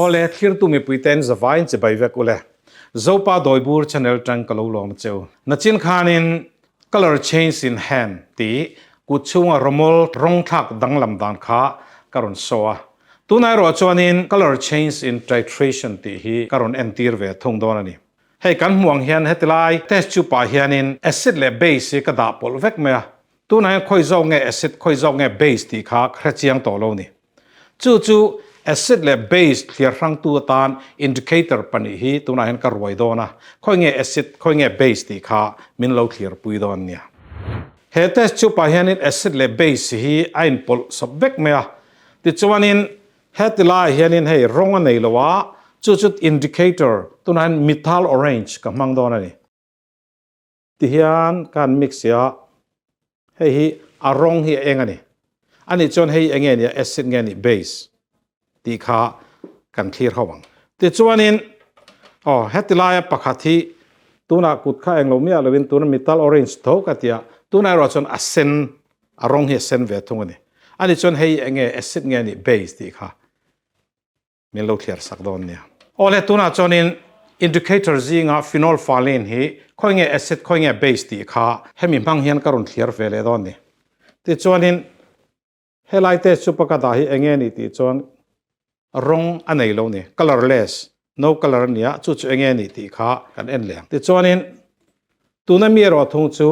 Awle, thlirtu mipuite'n zavaiin chibai vek ule. Zopa Dawibur channel tang ka lo lawm a cheu. Nachin khanin Colour change in hand tih kut chhunga rawmawl rawng thlak danglam dan kha ka rawn show a. Tunah erawh chuanin Colour change in titration tih hi ka rawn entir ve thung dawn a ni. Hei kan hmuh ang hian heti lai test tube ah hianin acid leh base hi ka dah pawlh vek mai a. Tunah hian khawi zawk nge acid khawi zawk nge base tih kha ka hre chiang tawh lo ni. Chu chu acid leh base thliar hrangtu atan indicator pahnih hi tunah hian ka ruai dawn a, khawi nge acid khawi nge base tih kha min lo thlir pui dawn nia. He test tube ah hianin acid leh base hi a inpawlh sawp vek mai a, tichuanin heti laiah hianin hei rawng a nei lo a, chu chu indicator tunah hian methyl orange ka hmang dawn a ni. Tihian ka han mix a, hei hi a rawng hi a eng a ni. A nih chuan hei enge nia acid nge nih base tih kha kan thlir ho ang. Tichuanin aw heti laia pakhat hi tunah kut kha englo miah lovin tuna methyl orange tho ka ti a, tunah erawh chuan a sen a rawng hi a sen ve thung a ni. A nih chuan hei enge acid nge nih base tih kha Min lo thliar sak dawn nia. Awle tunah chuanin indicator zinga phenolphthalein hi khawi nge acid khawi nge base tih kha hemi hmang hian ka rawn thliar ve leh dawn ni. Tichuanin helai test chu pakhat ah hi enge ni tih chuan rawng a nei lo ni, colourless, no colour a nia, chu chu enge ni tih kha kan en leh ang. Tichuanin tuna mi erawh thung chu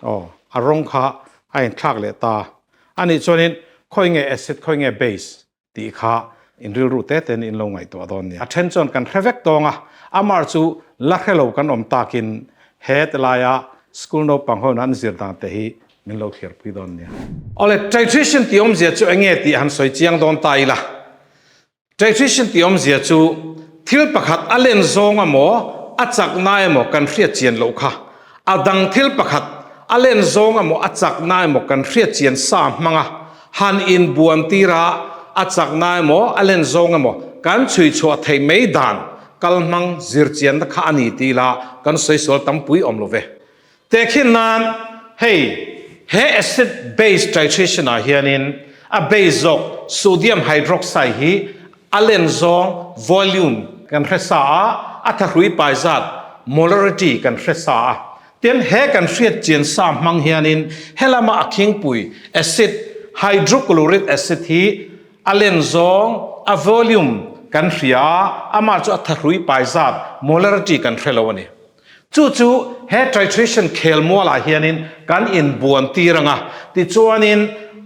Aw, a rawng kha a inthlak leh ta. A nih chuanin khawi nge acid, khawi nge base tih kha in rilru te tein in lo ngaihtuah dawn nia. A then chuan kan hre vek tawng a, amah chu la hre lo kan awm takin he ti laia school naupang ho in an zir dan te hi min lo thlir pui dawn nia. Awle, titration tih awmzia chu enge tih han sawi chiang dawn ta ila. Titration tih awmzia chu thil pakhat a len zawng emaw a chakna emaw kan hriat chian loh kha a dang thil pakhat a len zawng emaw a chakna emaw kan hriat chian sa hmanga han inbuan tira a chakna emaw a len zawng emaw kan chhui chhuah theih mai dan kal hmang zir chianna kha a ni tih lah kan sawi sual tampui awm lo ve. Tehkhin nan hei he acid base titration ah hianin a base zawk sodium hydroxide hi a len zawng volume kan hre sa a, a thahrui pai zat molarity kan hre sa a. Tin he kan hriat chian sa hmang hianin helama a khingpui acid hydrochloric acid hi a len zawng a volume kan hria a, amah chu a thahrui pai zat molarity kan hre lo a ni. Chu chu he titration khelmualah hianin kan inbuan tir ang a, tichuanin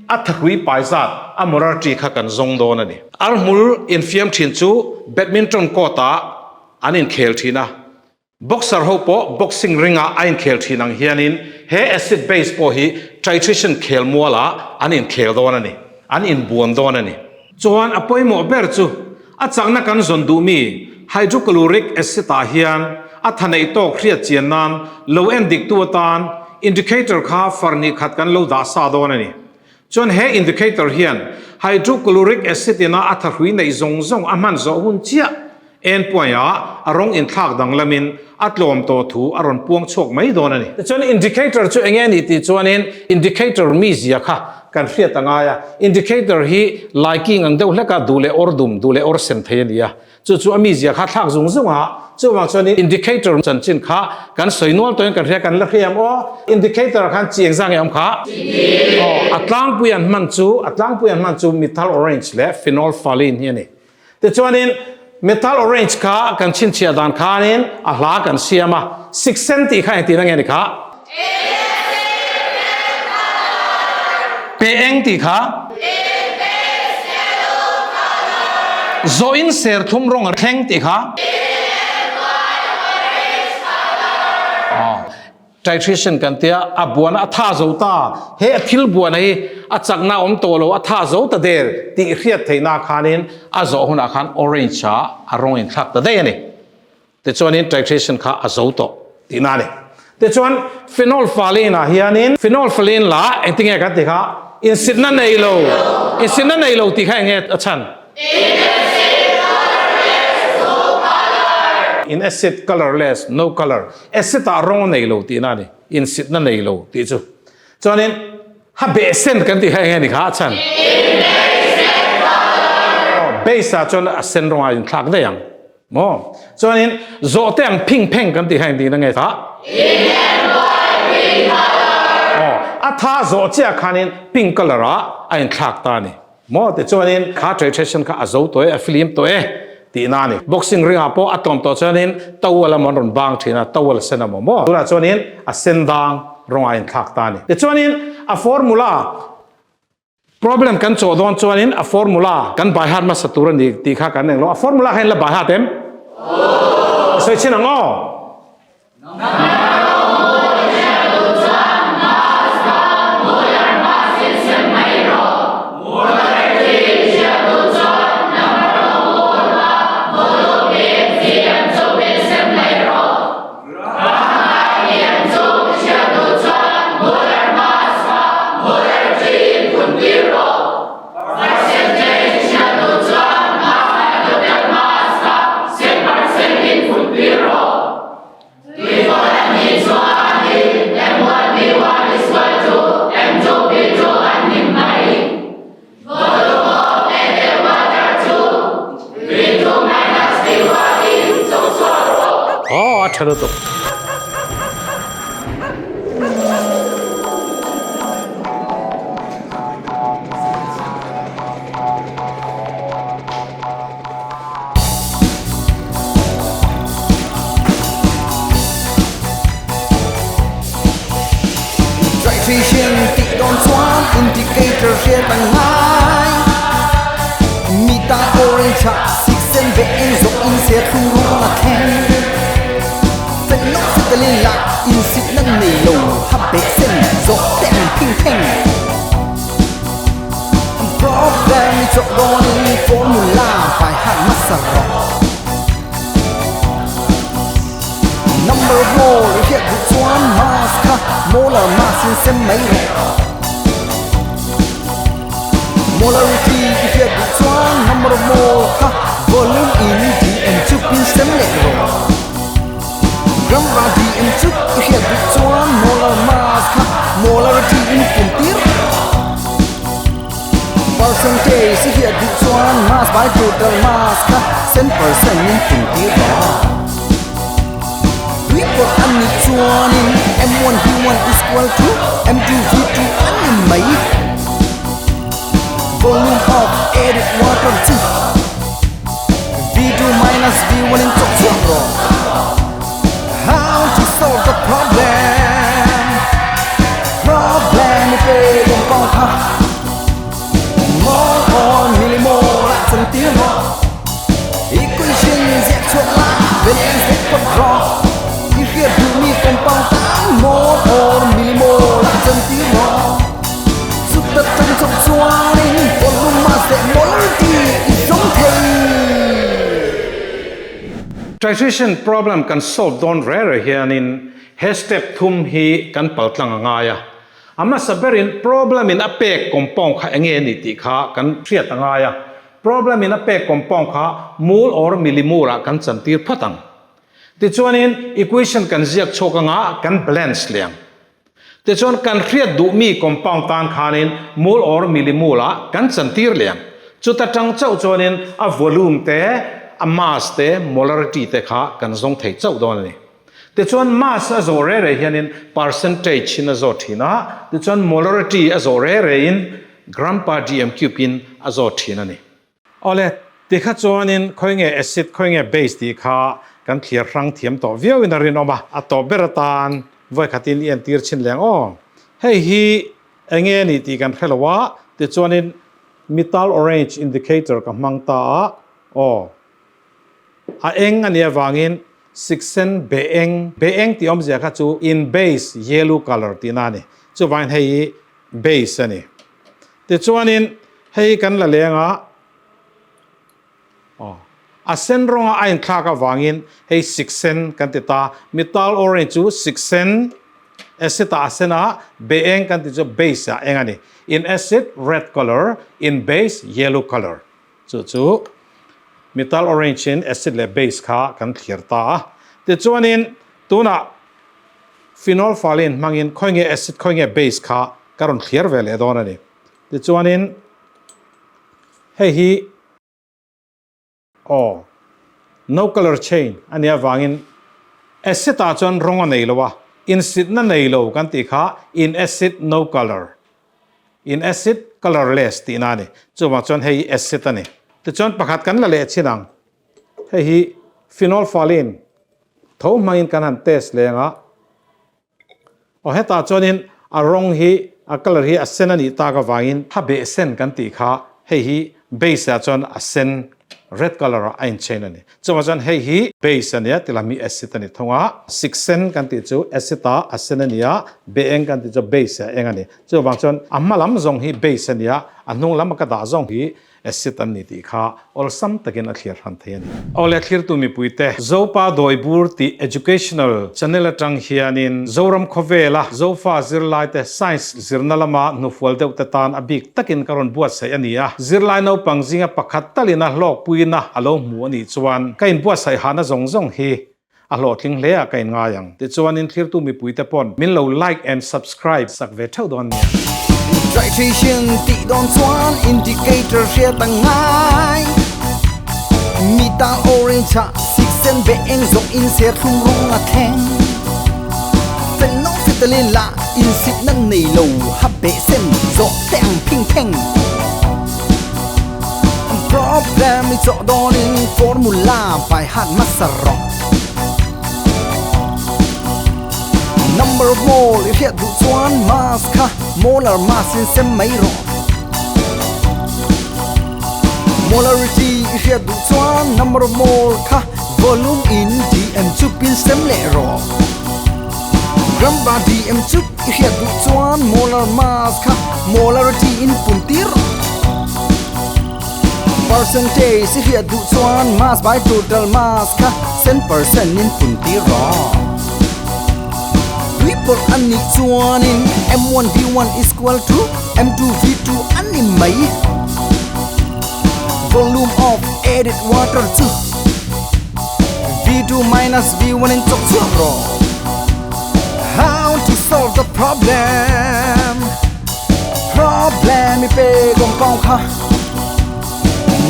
a thahrui pai zat a morality kha kan zawng dawn a ni. Arhmul infiam thin chu badminton court-ah an inkhel thin a, boxer ho pawh boxing ring-ah a inkhel thin ang hianin he acid base pawh hi titration khelmualah an inkhel dawn a ni, an inbuan dawn a ni. Chuan a pawimawh ber chu a chakna kan zawn duhmi hydrochloric acid ah hian a tha neih tawk hriat chian nan lo en diktu atan indicator kha farni khat kan lo dah sa dawn a ni. Chuan he indicator hian hydrochloric acid ina a tha hrui neih zawng zawng a hman zawh hun chiah en puaiah a rawng inthlak danglamin a tlawm tawh thu a rawn puang chhuak mai dawn a ni. Tichuan indicator chu enge ni tih chuanin indicator mizia kha kan hriat a ngai a, indicator hi laiking ang deuh hleka duh leh awr dum, duh leh awr sen thei a ni a, chu chu a mizia kha thlak zung zung a, chuvang chuanin indicator chanchin kha kan sawi nual tawhin kan hria, kan la hriam aw, indicator ah khan chi engzah nge awm kha? Aw, a tlangpui an hman chu, a tlangpui an hman chu methyl orange leh phenolphthalein hi a ni. Tichuanin methyl orange kha kan chhinchhiah dan khanin a hla kan siam a, siksen tih kha engtin a nge ni kha? Pe eng tih kha? Zawhin serthlum rawng a thleng tih kha? Titration kan tia a buan a tha zo ta, he a thil buan hi a chakna awm tawh lo a tha zo ta der tih hriat theihna khanin a zawh hunah khan orange ah a rawng inthlak ta daih a ni. Tichuanin titration kha a zo tawh tihna a ni. Tichuan phenolphthalein ah hianin phenolphthalein la engtinge kan ti kha insitna nei lo, insitna nei lo tih kha enge a chhan? In acid colorless, no color. Acid ah rawng a nei lo tihna a ni, insitna nei lo tih chu. Chuanin ha beh sen kan tih kha enge ni kha a chhan? Base ah chuan a sen rawng ah inthlak daih ang maw? Chuanin zawhte ang phing pheng kan tih kha engtin nge tha? Aw, a tha zawh chiah khanin pink colour ah a inthlak ta a ni maw? Tichuanin kha titration kha a zo tawh e, a film tawh e tihna a ni. Boxing ring ah pawh a tlawm tawh chuanin towel a maw an rawn bang thin a, towel sen a maw maw? Tunah chuanin a sen dang rawng ah a inthlak ta a ni. Tichuanin a formula Problem kan chawh dawn chuanin a formula kan by heart hmasa tur a ni tih kha kan englo. A formula kha in la by heart em? Sawi chhin ang aw. Aw a tha lutuk. Titration tih dawn chuan indicator hriat a ngai. Mita orange ah siksen ve eng zawh in se thlung ruang a thleng. Phenolphthalein lah insit nan nei lo ha beh sen zawh te ang phing pheng. Problem i chawh dawnin formula pai hat hmasa rawh. Number of mole i hriat duh chuan mass kha molar mass in sem mai rawh. Molarity i hriat duh chuan number of mole kha volume in dm cube in sem leh rawh. Gram ra dm cube i hriat duh chuan molar mass kha molarity in pun tir rawh. Percentage i hriat duh chuan mass by total mass kha cent percent in pun tir rawh. Tuipawlh an nih chuanin M1 V1 is equal to M2 V2 an ni mai. Volume of added water chu V2 minus V1 in chawk chhuak rawh. How to solve the problem? Problem i pe compound kha mole or millimole ah chan tir rawh. Equation ziak chhuak la balance vek phawt rawh. I hriat duhmi compound tan mole or millimole ah chan tir rawh. Chuta tang chawp chuanin volume mass leh molarity i zawng thei. Titration problem kan solve dawn re re hianin he step thum hi kan paltlang a ngai a. A hmasa berin problem in a pek compound kha enge a nih tih kha kan hriat a ngai a. Problem in a pek compound kha mole or millimole ah kan chantir phawt ang. Tichuanin equation kan ziak chhuak anga kan balance leh ang. Tichuan kan hriat duhmi compound tan khanin mole or millimole ah kan chantir leh ang. Chuta tang chauh chuanin a volume te, a mass te, molarity te kha kan zawng thei chauh dawn a ni. Tichuan mass a zawh re re hianin percentage in a zawh thin a, tichuan molarity a zawh re re in gram per dm cube in a zawh thin a ni. Awle, ti kha chuanin khawi nge acid, khawi nge base tih kha kan thlir hrang thiam tawh viauin a rinawm a, a tawp ber atan vawi khatin i entir chhin leng aw. Hei hi eng nge ni tih kan hre lo a, tichuanin methyl orange indicator ka hmang ta a, aw, a eng a nih avangin siksen be eng, be eng tih awmzia kha chu in base yellow colour tihna a ni, chuvangin hei hi base a ni. Tichuanin hei kan la leng a, aw, a sen rawnga a inthlak avangin hei siksen kan ti ta, methyl orange chu siksen acid ah a sen a, be eng kan ti chu base ah eng a ni. In acid red colour, in base yellow colour. Chu chu methyl orange in acid leh base kha kan thlir ta a. Tichuanin tunah phenolphthalein hmangin khawi nge acid khawi nge base kha ka rawn thlir ve leh dawn a ni. Tichuanin hei hi. Aw, no color change a nih avangin acid ah chuan rawng a nei lo a, insitna nei lo kan tih kha in acid no color, in acid colorless tihna a ni. Chuvang chuan hei hi acid a ni. Tichuan pakhat kan la leh chin ang, hei hi phenolphthalein tho hmangin kan han test leng a. Aw hetah chuanin a rawng hi a colour hi a sen a nih tak avangin tha beh sen kan tih kha hei hi base ah chuan a sen red colour ah a inchain a ni. Chuvang chuan hei hi base a nia tilam hi acid a ni thung a, sik sen kan tih chu acid ah a sen a ni a, beh eng kan tih chu base ah eng a ni. Chuvang chuan a hma lam zawng hi base a ni a, a hnung lam a ka dah zawng hi Acid an ni tih kha awlsam takin a thlir hran thei a ni. Awle thlirtu mipuite, Zopa Dawibur tih educational channel atang hianin Zoram khawvela Zofa zirlaite science zirna lama hnufual deuhte tan a bik takin ka rawn buatsaih a ni a. Zirlai naupang zinga pakhat talin a hlawkpuina a lo hmu a nih chuan ka inbuatsaih hahna zawng zawng hi a hlawhtling hle ah ka in ngai ang. Tichuanin thlirtu mipuite pawn min lo like and subscribe sak ve theuh dawn nia. Titration tih dawn chuan indicator hriat a ngai. Methyl orange ah sik sen ve eng zawng in ser thlum rawng a thleng. Phenolphthalein lah insit nan nei lo ha beh sen zawh te ang phing pheng. Problem i chawh dawnin formula pai hat hmasa rawh. Number of mole i hriat duh chuan mass kha molar mass in sem mai rawh. Molarity i hriat duh chuan number of mole kha volume in dm cube in sem leh rawh. Gram bar dm cube i hriat duh chuan molar mass kha molarity in pun tir rawh. Percentage i hriat duh chuan mass by total mass kha cent percent in pun tir rawh. Tuipawlh a nih chuanin M1 V1 is equal to M2 V2 a ni mai. Volume of added water chu V2 minus V1 in chawk chhuak rawh. How to solve the problem Problem i pe compound kha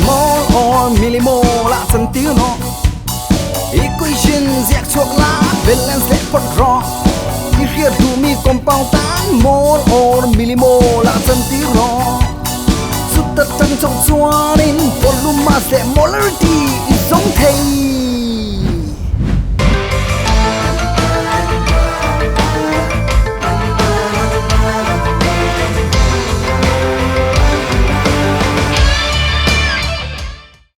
Mole or millimole ah chan tir rawh. Equation ziak chhuak la balance leh phawt rawh. I hriat duhmi compound tan mole or millimole ah chan tir rawh. Chuta tang chauh chuanin volume mass leh molarity i zawng.